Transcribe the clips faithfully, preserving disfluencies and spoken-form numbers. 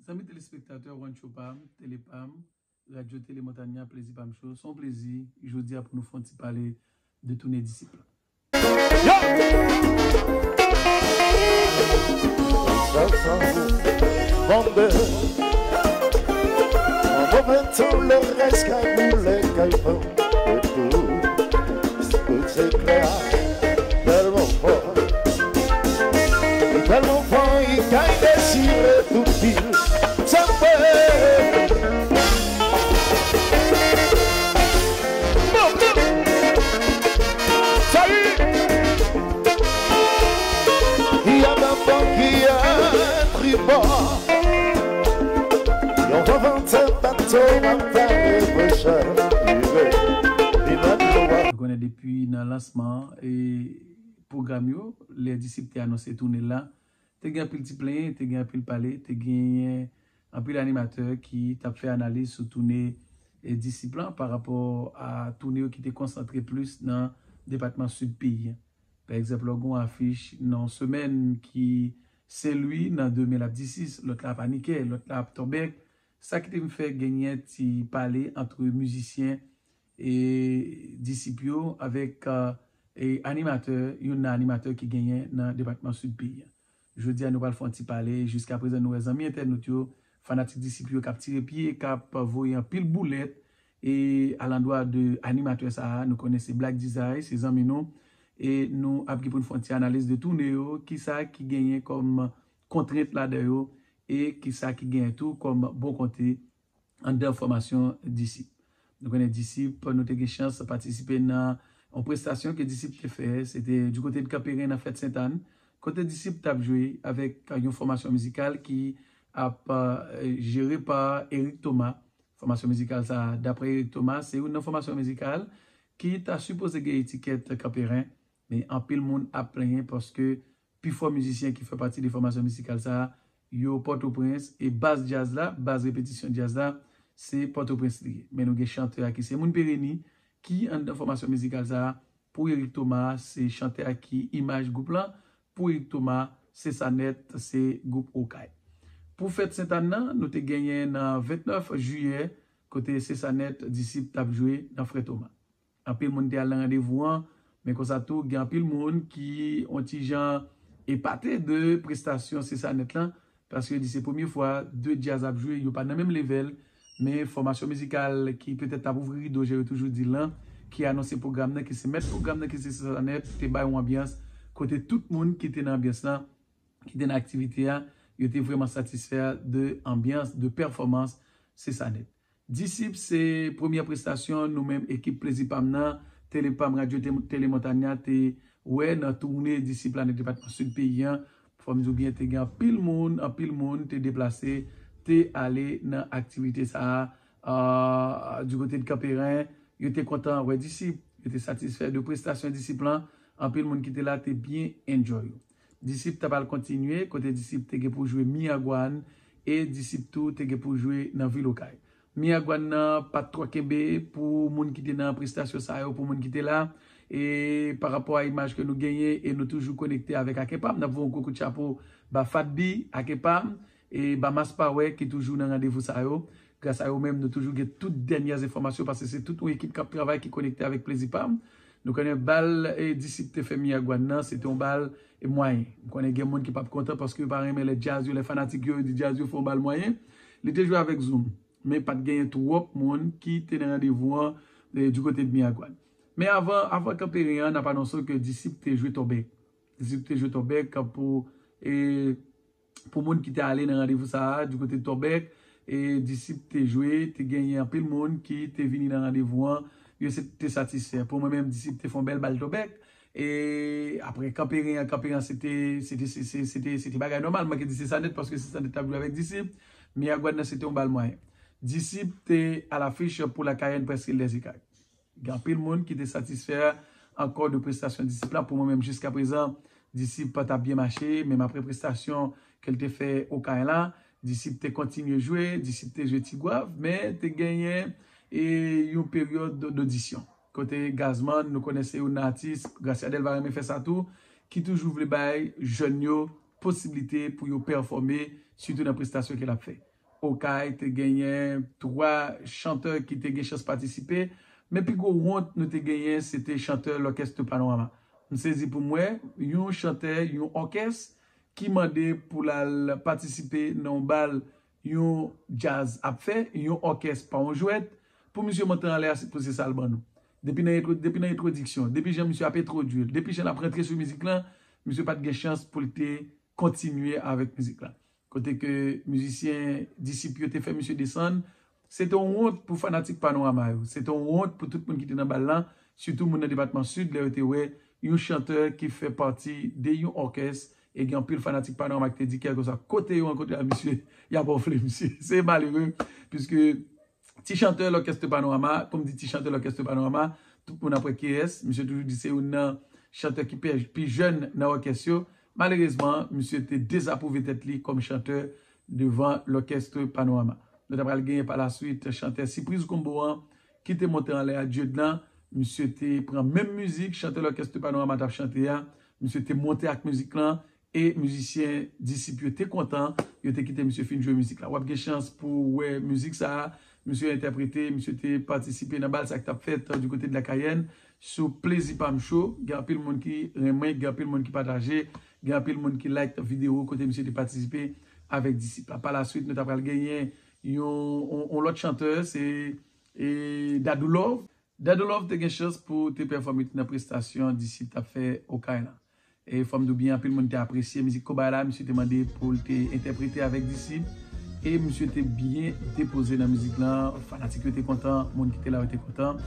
Zanmi telespektatè One Show pa m, Tele pa m, Radyo Tele Montanya, Plezi pa m Show, se yon plezi jodi a pou nou fè yon ti pale de toune Disip la. Mande, mande, mande, le reste qu'à nous les calvons et tout, tout c'est clair, tellement fort, tellement fort, il gagne des sirènes tout pile, ça fait. Salut! Il y a d'abord qui a tribord. Yon van vante bato, mwen pa reproche. Li mèt lwa. Nou konnen depi nan lansman e pwogram yo, lè Disip te anonse toune l la, te gen anpil ti plenyen, te gen anpil pale, te genyen anpil animatè ki t ap fè analiz sou toune e Disip lan pa rapò a toune yo ki te konsantre plis nan depatman Sid peyi a. Pa egzanp, lè w gen yon afich nan yon semèn ki Sen Lwi, nan de men l ap Disis, lòt la ap Anikè, lòt la ap Tòbèk. Sa ki te vin fè genyen ti pale ant mizisyen e Disip yo avèk e animatè, youn nan animatè ki genyen nan depatman Sid peyi a. Jodi a, nou pral fè yon ti pale. Jiskaprezan, nou wè zanmi entènot yo, fanatik Disip yo k ap tire pye, k ap voye anpil boulèt e alandwa de animatè sa a. Nou konnen se Black Dizay, se zanmi nou. E nou ap gen pou n fè yon ti analiz de toune yo, kisa ki genyen kòm kontrent ladan yo e kisa ki genyen tou kòm bon kote anndan fòmasyon Disip. Nou konnen Disip, nou te gen chans patisipe nan yon prestasyon ke Disip te fè, se te du kote de Kanperen nan fèt Sentàn, kote Disip t ap jwe avèk yon fòmasyon mizikal ki ap e, jere pa Eric Thomas. Fòmasyon mizikal sa a, daprè Eric Thomas, se youn nan fòmasyon mizikal ki ta sipoze gen etikèt Kanperen, men anpil moun ap plenyen paske pifò mizisyen ki fè pati de fòmasyon mizikal sa a, yo Pòtoprens, e baz djaz la, baz repetisyon djaz la, se Pòtoprens li ye. Men nou gen chantè a ki se moun Pereni, ki anndan fòmasyon mizikal sa a. Pou Eric Thomas, se chantè a ki imaj gwoup lan. Pou Eric Thomas, se sa nèt, se gwoup Okay. Pou fèt Sentàn nan, nou te genyen nan vennèf jiyè, kote se sa nèt Disip t ap jwe nan Frè Thomas. Anpil moun te al nan randevou an, men konsa tou, gen anpil moun ki on ti jan epate de prestasyon se sa nèt lan, paske yo di se premye fwa de djaz ap jwe, yo pa nan menm level, men fòmasyon mizikal ki petèt t ap ouvri rido, jan yo toujou di l lan, ki anonse pwogram nan, ki se mèt pwogram nan, ki se se sa nèt, te bay yon anbyans kote tout moun ki te nan anbyans lan, ki te nan aktivite a, yo te vrèman satisfè de anbyans, de pèfòmans se sa nèt. Disip se premyè prestasyon nou menm ekip Plezi pa m nan, Tele pa m, Radyo Te- Tele Montanya te wè nan toune Disip la nan depatman Sid peyi an. Fò m di w byen, te gen anpil moun, anpil moun te deplase, te ale nan aktivite sa a, a, du kote de Kanperen. Yo te kontan wè Disip, yo te satisfè de prestasyon Disip lan. Anpil moun ki te la te byen enjoy yo. Disip t ap al kontinye, kote Disip te gen pou jwe Miagwan, e Disip tou te gen pou jwe nan vil Okay. Miagwan nan pa t twò kenbe pou moun ki te nan prestasyon sa yo, pou moun ki te la, e pa rapò a imaj ke nou genyen, e nou toujou konekte avèk Akenpam, n ap voye yon gwo kout chapo ba Fatbi, Akenpam, e ba Mass Power ki toujou nan randevou sa yo. Gras a yo menm, nou toujou gen tout dènyè enfòmasyon, paske se tout yon ekip k ap travay, ki konekte avèk Plezi pa m. Nou konnen bal e Disip te fè Miagwan nan, se te yon bal e mwayen. M konnen gen moun ki p ap kontan paske yo pa renmen lè djaz yo, lè fanatik yo, yo di djaz yo fè yon bal mwayen. Li te jwe avèk Zoom, men pa t genyen twòp moun ki te nan randevou an e, du kote de Miagwan. Men avan, avan Kanperen an, n ap anonse w ke Disip te jwe Tòbèk. Disip te jwe Tòbèk pou e, pou moun ki te ale nan randevou sa a, du kote de Tòbèk, e Disip te jwe, te genyen anpil moun ki te vini nan randevou an, yo se- te satisfè. Pou mwen menm, Disip te fè yon bèl bal Tòbèk, e apre Kanperen an, Kanperen an se te, se te, se, se, se te, se te bagay nòmal, mwen ke di se sa nèt, paske se sa nèt t ap jwe avèk Disip, Miagwan nan se te yon bal mwayen. Disip te alafich pou Lakayèn, prèske Lèzekay. Gen anpil moun ki te satisfè ankò de prestasyon Disip la. Pou mwen menm, jiskaprezan, Disip pa t ap byen mache, menm apre prestasyon ke l te fè Okay la, Disip te kontinye jwe, Disip te jwe Tigwav, men te genyen e, yon peryòd dodisyon. Kote Gazman, nou konnen se youn nan atis, Gracia Delva renmen fè sa tou, ki toujou vle bay jèn yo posiblite pou yo pèfòme, sitou nan prestasyon ke l ap fè. Okay te genyen twa chantè ki te gen chans patisipe, men pi gwo wont nou te genyen, se te chantè Lòkès Panorama. M sezi pou m wè yon chantè, yon òkès ki mande pou l al patisipe nan yon bal yon djaz ap fè, yon òkès pa yon jwèt, pou misye monte anlè a, se pou se sa l ban nou. Depi nan entwo-, depi nan entwodiksyon, depi jan misye ap entwodui l, depi jan l ap rantre sou mizik lan, misye pa t gen chans pou l te kontinye avèk mizik lan. Kote ke mizisyen Disip yo te fè misye desann, se te yon wont pou fanatik Panorama yo. Se te yon wont pou tout moun ki te nan bal lan, sitou moun nan depatman Sid, lè yo te wè yon chantè ki fè pati de yon òkès, e gen anpil fanatik Panorama ki te di kèlkeswa kote yo rankontre ak misye, y ap wonfle misye. Se malere, piske ti chantè Lòkès Panorama, kòm di ti chantè Lòkès Panorama, tout moun ap wè kiyès. Misye toujou di se youn nan chantè ki pi, pi jèn nan òkès yo. Malerezman, misye te dezapwouve tèt li kòm chantè devan Lòkès Panorama. Nou ta pral genyen pa la swit chantè Sipriz Konbo an ki te monte anlè a, Dieudlan. Misye te pran menm mizik chantè Lòkès Panorama t ap chante a. Misye te monte ak mizik lan. E mizisyen Disip yo te kontan, yo te kite misye fin jwe mizik la. W ap gen chans pou w wè mizik sa a, misye entèprete, misye te patisipe nan bal sa ki t ap fèt, euh, du côté de la Cayenne, sou Plezi Pa M Show. Gen anpil moun ki renmen, gen anpil moun ki pataje, gen anpil moun ki like videyo kote misye te patisipe avèk Disip la. Pa la swit, nou ta pral genyen yon, yon, yon lòt chantè, se, e, Dadou Love. Dadou Love te gen chans pou te pèfòme nan prestasyon Disip t ap fè Okay lan. E fò m di w byen, anpil moun te apresye mizik Kobay la, misye te mande pou l te entèprete avèk Disip. E misye te byen depoze nan mizik lan, fanatik yo te kontan, moun ki te la yo te kontan.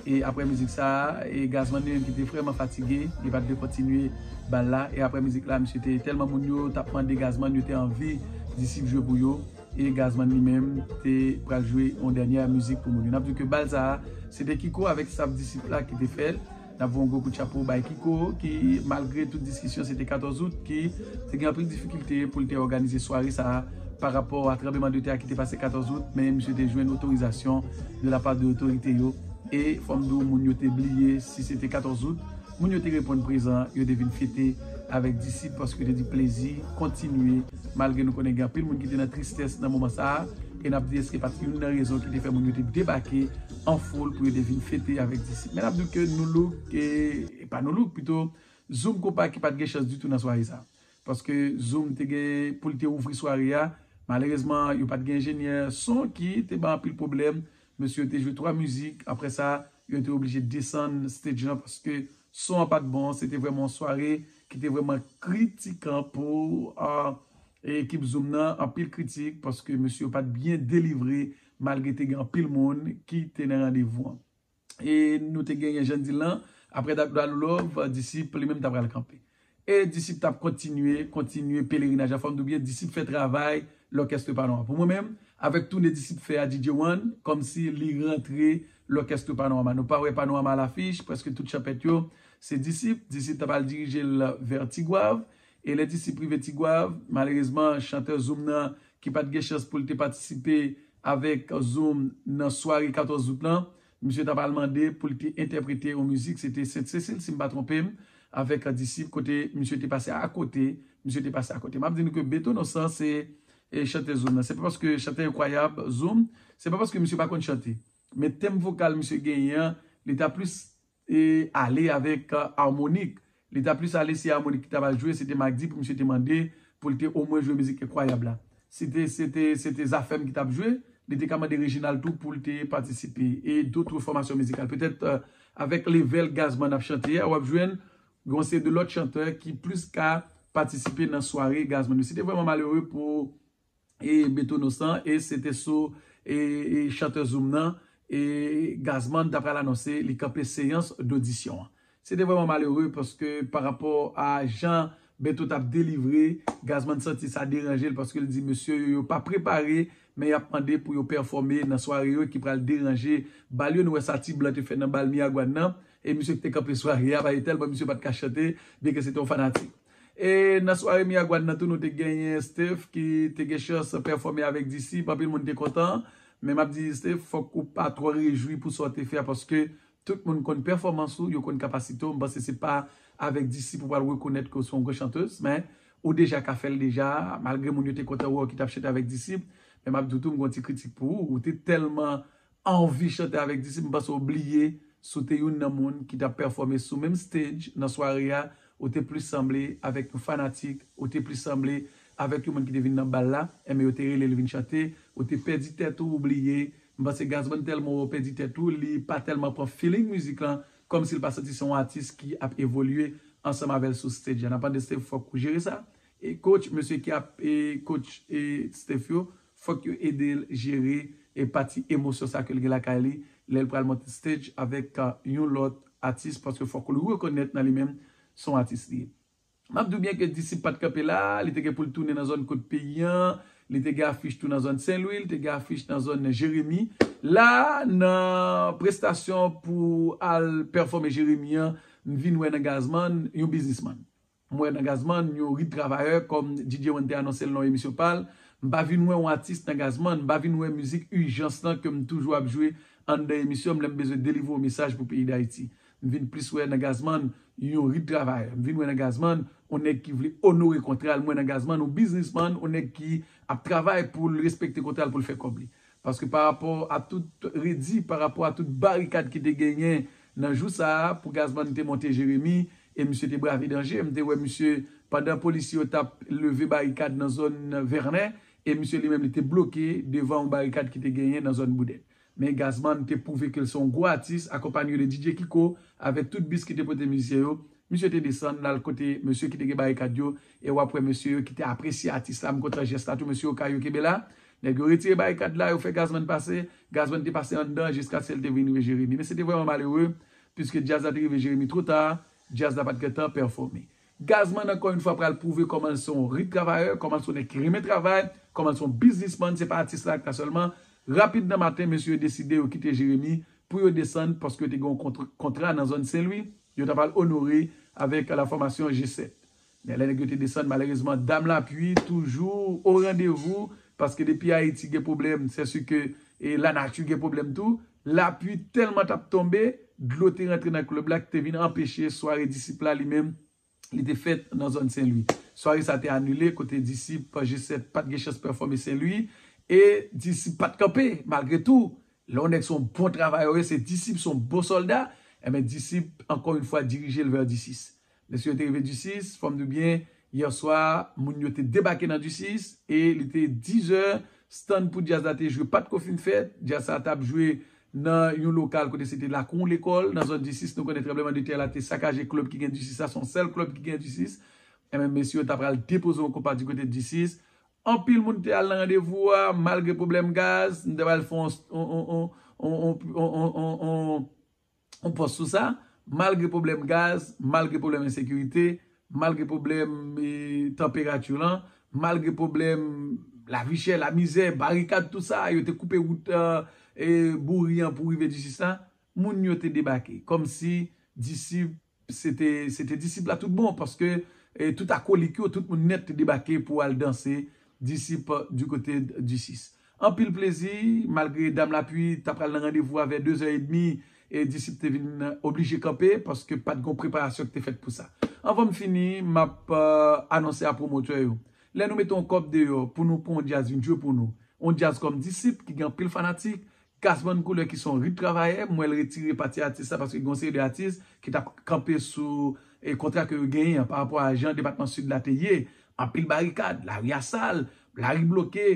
E apre mizik sa a, e Gazman li menm ki te vrèman fatige, li pa t vle kontinye bal la. E apre mizik la, misye te tèlman moun yo t ap mande Gazman, yo te anvi Disip jwe pou yo. E Gazman li menm te pral jwe yon dènyè mizik pou moun yo. N ap di ke bal sa a, se te Kiko avèk staf Disip la ki te fè l. N ap voye yon gwo kout chapo bay Kiko, ki, malgre tout diskisyon, se te katòz out, ki te gen anpil difikilte pou l te òganize sware sa a pa rapò a tranblemanntè a ki te pase katòz out, men misye te jwenn otorizasyon de la pa de otorite yo. E fò m di w, moun yo te bliye si se te katòz out, moun yo te reponn prezan, yo te vin fete avèk Disip, paske yo te di plezi kontinye, malgre nou konnen gen anpil moun ki te nan tristès nan moman sa a, e n ap di èske pa t youn nan rezon ki te fè moun yo te debake an foul pou yo te vin fete avèk Disip. Men n ap di ke Nou Look, e, e pa Nou Look, pito Zoom Konpa ki pa t gen chans ditou nan sware sa a. Paske Zoom te gen pou l te ouvri sware a, malerezman, yo pa t gen enjenyè son ki te bay anpil pwoblèm. Mesye yo te jwe twa mizik, apre sa, yo te oblije desann stage lan paske son an pa t bon. Se te vrèman yon sware ki te vrèman kritikan pou, ah, ekip Zoom nan, anpil kritik, paske mesye yo pa t byen delivre, malgre te gen anpil moun ki te nan randevou an. E nou te genyen, jan n di l lan, apre Dadou Love, Disip li menm ta pral kanpe. E Disip t ap kontinye, kontinye pelerinaj la. Fò m di w byen, Disip fè travay Lòkès Panorama. Pou mwen menm, avèk toune Disip fè a, D J One, kòmsi li rantre Lòkès Panorama. Nou pa wè Panorama a lafich, prèske tout chanpèt yo, se Disip. Disip t ap al dirije l vè Tigwav. E lè Disip rive Tigwav, malerezman, chantè Zoom nan, ki pa t gen chans pou l te patisipe avèk Zoom nan sware katòz out lan, misye t ap al mande pou l te entèprete yon mizik, se te Sent Sesil, si m pa twonpe m, avèk Disip, kote misye te pase akote, misye te pase akote. M ap di nou ke Beto Nosan se, e, chantè Zoom nan. Se pa paske chantè enkwayab Zoom, se pa paske misye pa konn chante. Men tèm vokal misye genyen an, li ta plis e ale avèk, euh, Armonik. Li ta plis ale si Armonik ki ta pral jwe, se te Magdi pou misye te mande pou l te omwen jwe mizik Enkwayab la. Se te, se te, se te Zafèm ki t ap jwe, li te ka mande Reginald tou pou l te patisipe. E dòt fòmasyon mizikal. Petèt, euh, avèk level Gazman ap chante a, w ap jwenn yon seri de lòt chantè ki plis ka patisipe nan sware Gazman yo. Se te vrèman malere pou e Beto Nosan, e se te sou, e, e chantè Zoom nan, e Gazman ta pral anonse li kanpe seyans dodisyon an. Se te vrèman malere paske pa rapò a jan Beto t ap delivre, Gazman santi sa deranje l paske l di mesye yo, yo pa prepare, men y ap mande pou yo pèfòme nan sware yo ki pral deranje bal yo. Nou wè sa Ti Blan te fè nan bal Miragwàn nan, e misye ki te kanpe sware a, paske tèlman misye pa t ka chante, byenke se te yon fanatik. E nan sware Miragwàn nan tou, nou te genyen Steph ki te gen chans pèfòme avèk Disip. Anpil moun te kontan. Men m ap di Steph, fòk ou pa twò rejwi pou sa w te fè a, paske tout moun konn pèfòmans ou, yo konn kapasite w. M panse se pa avèk Disip ou pral rekonèt ke w se yon gran chantèz, men ou deja ka fè l deja, malgre moun yo te kontan wè w ki t ap chante avèk Disip. Men m ap di w tou, m gen yon ti kritik pou ou. Ou te tèlman anvi chante avèk Disip, m panse w bliye si w te youn nan moun ki t ap pèfòme sou menm stage nan sware a, ou te plis sanble avèk yon fanatik, ou te plis sanble avèk yon moun ki te vin nan bal la, enben yo te rele l vin chante, ou te pèdi tèt ou, ou bliye. M panse Gazman tèlman wè w pèdi tèt ou, li pa tèlman pran feeling mizik lan, kòmsi l pa santi se yon atis ki ap evolye ansanm avè l sou stage la. N ap mande Steph fòk ou jere sa. E coach, mesye ki ap e coach e Steph yo, fòk yo ede l jere e pati emosyon sa ke l gen lakay li lè l pral monte stage avèk uh, yon lòt atis, paske fòk ou rekonèt nan li menm se yon atis li ye. M ap di w byen ke Disip pa t kanpe la, li te gen pou l tounen nan zòn kot peyi an, li te gen afich tou nan zòn Sen Lwi, li te gen afich nan zòn Jeremi. La, nan prestasyon pou al pèfòme Jeremi an, m vin wè nan Gazman yon biznismann. M wè nan Gazman yon rit travayè, kòm D J One te anonse l nan yon emisyon pa l. M pa vin wè yon atis nan Gazman, m pa vin wè mizik ijans lan ke m toujou ap jwe anndan emisyon m lè m bezwen delivre yon mesaj pou peyi Dayiti. M vin plis wè nan Gazman yon rit travayè. M vin wè nan Gazman yon nèg ki vle onore kontra l. M wè nan Gazman yon biznismann, yon nèg ki ap travay pou l respekte kontra l, pou l fè kòb li. Paske pa rapò a tout redi, pa rapò a tout barikad ki te genyen nan jou sa a, pou Gazman te monte Jeremi, e misye te brave danje. M te wè misye, pandan polisye yo t ap leve barikad nan zòn Vènè, e misye li menm li te bloke devan yon barikad ki te genyen nan zòn Boudèt. Men Gazman te pwouve ke l se yon gwo atis, akonpanye de D J Kiko, avèk tout bis ki te pote mizisyen yo. Misye te desann, l al kote mesye ki te gen barikad yo, e w ap wè mesye yo ki te apresye atis la. M kontan jès la tou, mesye yo kay yo kenbe la. Nèg yo retire barikad la, yo fè Gazman pase. Gazman te pase anndan jiskaske l te vin rive Jeremi. Men se te vrèman malere, piske djaz la te rive Jeremi two ta, djaz la pa t gentan pèfòme. Gazman, ankò yon fwa, pral pwouve kòman l se yon rit travayè, kòman l se yon nèg ki renmen travay, kòman l se yon biznismann, se pa atis la ak ta sèlman. Rapid nan maten, mesye yo deside yo kite Jeremi pou yo desann, paske yo te gen yon kont- kontra nan zòn Sen Lwi, yo ta pral onore avèk la fòmasyon G sèt. Men lè nèg yo te desann, malerezman, Dam Lapui toujou o randevou, paske depi Ayiti gen pwoblèm, se si ke e lanati gen pwoblèm tou. Lapui tèlman t ap tonbe, dlo te rantre nan klèb la ki te vin anpeche sware Disip la li menm, li te fèt nan zòn Sen Lwi. Sware sa te anile, kote Disip G sèt pa t gen chans pèfòme Sen Lwi, e Disip pa t kanpe, malgre tou. Lè yon nèg se yon bon travayè, se Disip, se yon bon sòlda, enben Disip, ankò yon fwa, dirije l vè Disis. Mesye yo te rive Disis, fò m di w byen, yè swa, moun yo te debake nan Disis, e li te diz è, stand pou djaz la te jwe pa t ko fin fèt, djaz sa t ap jwe nan yon lokal kote se te lakou yon lekòl, nan zòn Disis, nou konnen tranblemanntè la te sakaje klèb ki gen Disis la, se yon sèl klèb ki gen Disis. Enben, mesye yo ta pral depoze yon konpa di kote Disis. Anpil moun te al nan randevou a, malgre pwoblèm gaz, m te pral fè yon, yon, yon, yon, yon, yon, yon, yon, yon pòs sou sa, malgre pwoblèm gaz, malgre pwoblèm ensekirite, malgre pwoblèm e, tanperati lan, malgre pwoblèm lavi chè, lamizè, barikad, tou sa, yo te koupe wout e, e, Bouri an pou rive Disis la, moun yo te debake. Kòmsi Disip, se te, se te Disip la tout bon, paske e, tout akolik yo, tout moun nèt te debake pou al danse Disip du kote Disis. Anpil plezi, malgre Dam Lapui ta pral nan randevou a vè de zè edmi, e Disip te vin oblije kanpe paske pa t gen preparasyon ki te fèt pou sa. Anvan m fini, m ap e, anonse a pwomotè yo. Lè nou mete yon kòb deyò pou nou pran yon djaz vin jwe pou nou, yon djaz kòm Disip ki gen anpil fanatik, Gazman Koulè ki se yon rit travayè, m wè l retire pati atis la paske gen yon seri de atis ki t ap kanpe sou e, kontra ke yo genyen an pa rapò a jan depatman Sid la te ye. Anpil barikad, lari a sal, lari bloke,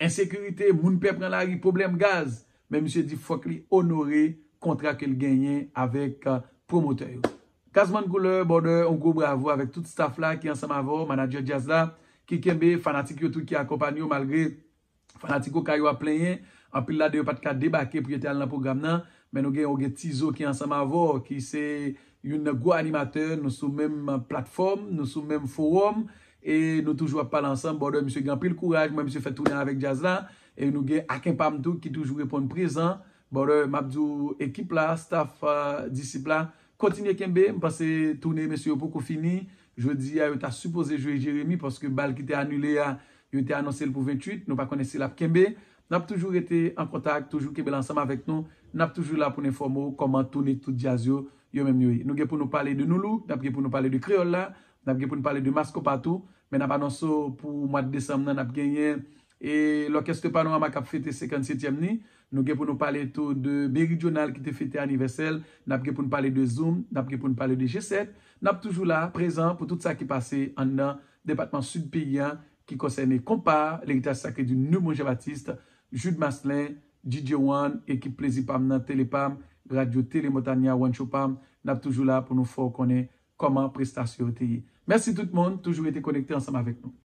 ensekirite, moun pè pran lari, pwoblèm gaz. Men misye di fòk li onore kontra ke l genyen avèk e, pwomotè yo. Gazman Koulè, brother, yon gwo bravo avèk tout staff la ki ansanm avè w, manadjè djaz la ki kenbe, fanatik yo tou ki akonpanye w malgre fanatik Okay yo ap plenyen. Anpil ladan yo pa t ka debake pou yo te al nan pwogram nan, men nou gen, ou gen Tizo ki ansanm avè w, ki se youn nan gwo animatè, nou sou menm platfòm, nou sou menm fowòm, e nou toujou ap pale ansanm. Brother, misye gen anpil kouraj, m wè misye fè tounen avèk djaz la, e nou gen Aken Pam tou ki toujou reponn prezan. Brother, m ap di w, ekip la, staff e, Disip la, kontinye kenbe, m panse tounen mesye yo poko fini. Jodi a, yo ta sipoze jwe Jeremi paske bal ki te anile a, yo te anonse l pou venntuit, nou pa konnen si l ap kenbe. N ap toujou rete an kontak, toujou kenbe l ansanm avèk nou. N ap toujou la pou n enfòme w kòman tounen tout djaz yo, yo menm yo ye. Nou gen pou nou pale de Nu Look, n ap gen pou nou pale de Kreyòl la, n ap gen pou nou pale de Maskopa tou, men n ap anonse w pou mwa desanm nan, n ap genyen E lòkès Panorama k ap fete senkannsetyèm ni. Nou gen pou nou pale tou de Meridyonal ki te fete anivèsè l. N ap gen pou nou pale de Zoom, n ap gen pou nou pale de G sèt. N ap toujou la, prezan pou tout sa ki pase anndan depatman Sid peyi a, ki konsène Konpa, Leritaj Sakre di Nou Bon Jan Batis, Jude Maslin, D J One, ekip Plezi Pam nan, Tele Pam, Radyo Tele Montagna, One Show Pam. N ap toujou la pou nou fè w konnen kòman prestasyon yo te ye. Mèsi tout moun, toujou rete konekte ansanm avèk nou.